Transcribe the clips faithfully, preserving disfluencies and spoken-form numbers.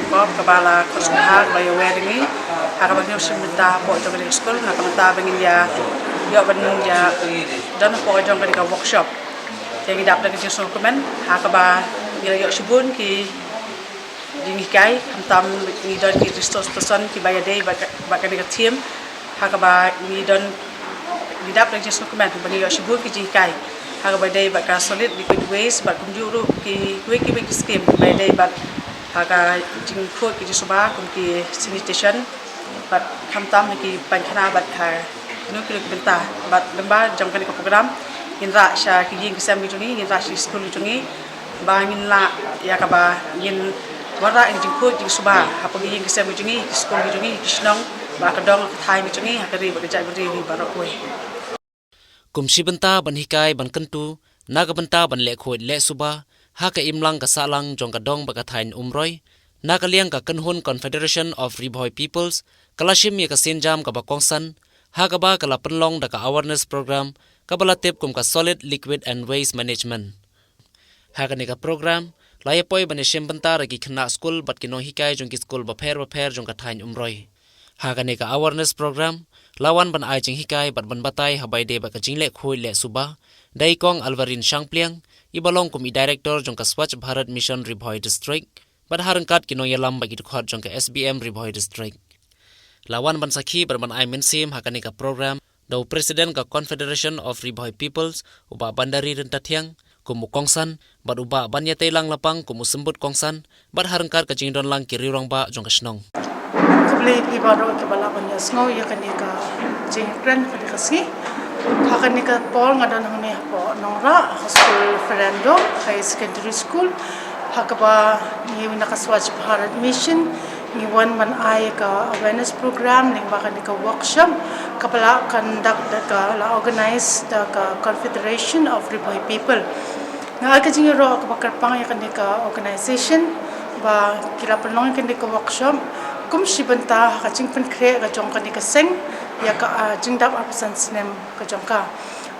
Kop kaba la khot sngewbha kaba ïa wer ngi ha kaba ngi shim bynta hapoh jong kane ka skul, ha ka bynta ba ngin ïa ïoh ban ïa don hapoh jong kane ka workshop. Te ngi dap da ka jingsngewkmen ha kaba ngi la ïoh shibun ki jinghikai, khamtam ngi don ki resource person kiba ïadei bad ka, bad kane ka theme. Ha kaba ngi don, ngi dap da ka jingsngewkmen ba ngi ïoh shibun ki jinghikai ha kaba ïadei bad ka solid liquid waste bad kumjuh ruh ki, kiwei kiwei ki scheme kiba ïadei bad ha ka jingkhuid ki jingsuba kum ki sanitation bad khamtam ha ki painkhana bad ha kino kino ki bynta. Bad lyngba jong kane ka program ngin rah sha ki ïing ki sem ki jong ngi, ngin rah sha ki skul ki jong ngi, ba ngin lah ïa kaba ngin wanrah ïa ka jingkhuid jingsuba hapoh ki ïing ki sem ki jong ngi, ki skul ki jong ngi, ki shnong, ba ka dong ka thaiñ ki jong ngi, ha ka ri bad ka jaitbynriew hi baroh kawei. Kum shi bynta ban hikai ban kyntu na ka bynta ban leh khuid leh suba ha ka imlang ka sahlang jong ka dong bad ka thaiñ Umroi, na ka liang ka kynhun Confederation of Ri Bhoi Peoples ka la shim ïa ka sienjam kaba kongsan ha kaba ka la pynlong da ka awareness program kaba la tip kum ka Solid, Liquid and Waste Management. Ha kane ka program la ïa poi ban ïa shim bynta da ki khynnah skul bad ki nonghikai jong ki skul bapher bapher jong ka thaiñ Umroi. Ha kane ka awareness program la wan ban ai jinghikai bad ban batai ha ba ïadei bad ka jingleh khuid leh suba da i Kong Alvarin Shangpliang, i ba long kum i director jong ka Swachh Bharat Mission Ri Bhoi District, bad ha ryngkat ki nongïalam bad ki dkhot jong ka S B M Ri Bhoi District. La wan ban sakhi bad ban ai mynsiem ha kane ka program da u President ka Confederation of Ri Bhoi Peoples, u Bah Bandari Ryntathiang, kum u kongsan, bad u Bah Banïateilang Lapang kum u symbud kongsan, bad ha ryngkat ka jingdon lang ki riewrangbah jong ka shnong. Khublei phi baroh kiba lah ban ïohsngew ïa kane ka jingkren kane ka sngi. Ha kane ka por nga don hangne hapoh Nongrah, ha skul Fernando High Secondary School, ha kaba ngi na ka Swachh Bharat Mission ngi wan ban ai ka awareness program lyngba kane ka workshop kaba la conduct da ka, la organize da ka Confederation of Ri Bhoi People. Nga ai ka jingïaroh kaba kyrpang ïa kane ka organization ba ki la pynlong ïa kane ka workshop kum shi bynta ha ka jingpynkhreh ka jong kane ka seng ïa ka, ah, jingdap arphew san snem ka jong ka.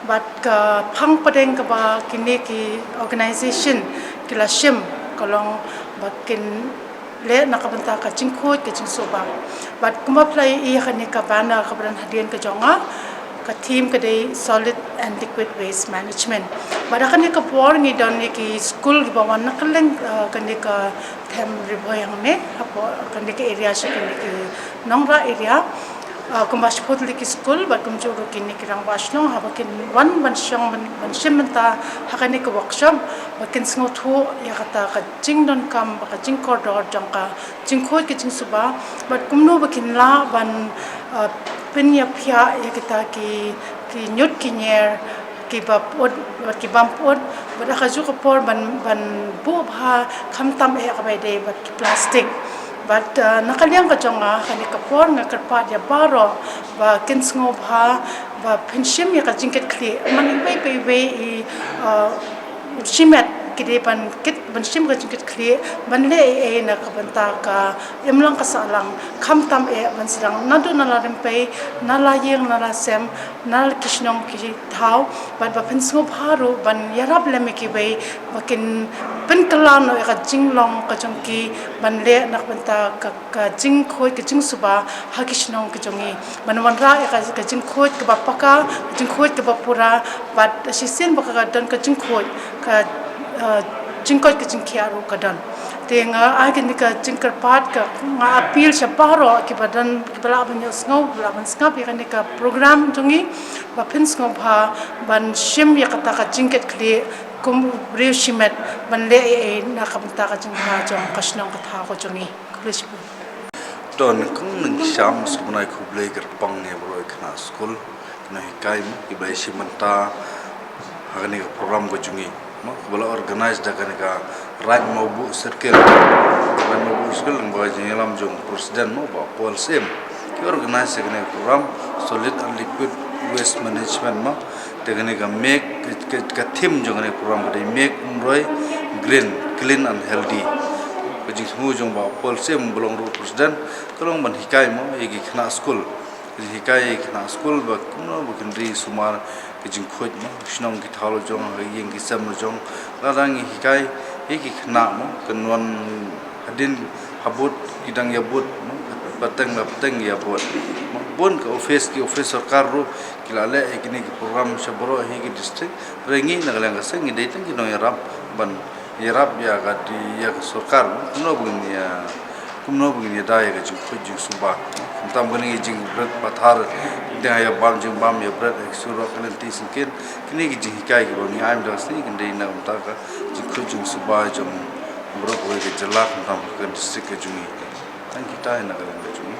Bad ka phang pdeng kaba kine ki organization ki la shim ka long ba kin leh na ka bynta ka jingkhuid ka jingsuba. Bad kumba phi la ïohi ha kane ka banner kaba don hadien ka jong nga, ka theme ka dei Solid and Liquid Waste Management. Bad ha kane ka por ngi don ïa ki skul kiba wan na kylleng, eh, kane ka them Ri Bhoi hangne, hapoh kane ka area sha kane ka Nongrah area. Ah, kumba shiphew tylli ki skul bad kumjuh ruh kine ki rangbah shnong haba kin wan ban shong ban, ban shim bynta ha kane ka workshop ba kin sngewthuh ïa kata ka jingdonkam bad ka jingkordor jong ka jingkhuid ka jingsuba bad kumno ba kin lah ban, ah, pynïaphiah ïa kita ki, ki ñiut ki ñier kiba pyut bad ki bym pyut bad ha kajuh ka por ban, ban buh bha khamtam eh kaba ïadei bad ki plastik. Bad, ah, na ka liang ka jong nga ha kane ka por nga kyrpad ïa baroh ba kin sngewbha ba phin shim ïa ka jingkitkhlieh man iwei pa iwei i, ah, shimet ki dei ban kit, ban shim ka jingkitkhlieh ban leh ei ei na ka bynta ka imlang ka sahlang khamtam eh ban sdang naduh na la rympei, na la ïing, na la sem, na la ki shnong ki thaw, bad ba phin sngewbha ruh ban ïarap lem ïa kiwei ba kin pynkylla noh ïa ka jinglong ka jong ki ban leh na ka bynta ka, ka jingkhuid ka jingsuba ha ki shnong ki jong ngi. Ban wanrah ïa ka, ka jingkhuid kaba paka, ka jingkhuid kaba pura, bad shisien ba ka don ka jingkhuid, ka, eh, jingkoit ka jingkhiah ruh ka don. Te nga ai kane ka jingkyrpad, ka, nga appeal sha baroh kiba don, kiba lah ban ïohsngew, kiba lah ban sngap ïa kane ka program jong ngi, ba phin sngewbha ban shim ïa kata ka jingkitkhlieh kum u briew shimet ban leh ei ei na ka bynta ka jingbha jong ka shnong ka thaw ka jong ngi. Khublei shibun. To, nyngkong nyngsham sngewbha ban ai khublei kyrpang ïa baroh ki khynnah skul, ki nonghikai mo kiba ïashim bynta ha kane ka program ka jong ngi mo, kaba la organize da kane ka Raid Mawbuh Circle. Raid Mawbuh Circle lyngba ka jingïalam jong President mo, Bah Paul Syiem, ki organize ïa kane ka program Solid and Liquid Waste Management mo. Te kane ka make, ka, ka, ka theme jong kane ka program ka dei Make Umroi Green, Clean and Healthy. Ka jingthmu jong Bah Paul Syiem ba long ruh President ka long ban hikai mo ïa ki khynnah skul. Ka jinghikai ïa ki khynnah skul ba kumno ba kin ri sumar ka jingkhuid mo, shnong ki thaw la jong, ha ïing ki sem la jong. Lada ngi hikai ïa ki khynnah mo, kin wan hadien Ha booth ki dang ïa booth, pateng la pateng ïa booth. Bun ka office, ki office sorkar ruh ki la leh ïa kine ki program sha baroh hi ki district. Hynrei ngi na ka liang ka seng ngi dei tang ki nongïarap ban ïarap ïa ka, ïa ka sorkar, kumno ba ngin ïa, kumno ba ngin ïada ïa ka jingkhuid jingsuba. Khamtam kane ka jingbret pathar, dang ïa bam jingbam, ïa bret ïa ka surok, ka lynti syngkien. Kine ki jinghikai kiba ngi ai mynta ka sngi kin dei na ka bynta ka jingkhuid jingsuba jong baroh kawei ka jylla, khamtam ka district ka jong ngi. Tang kita hi na ka liang ka jong ngi.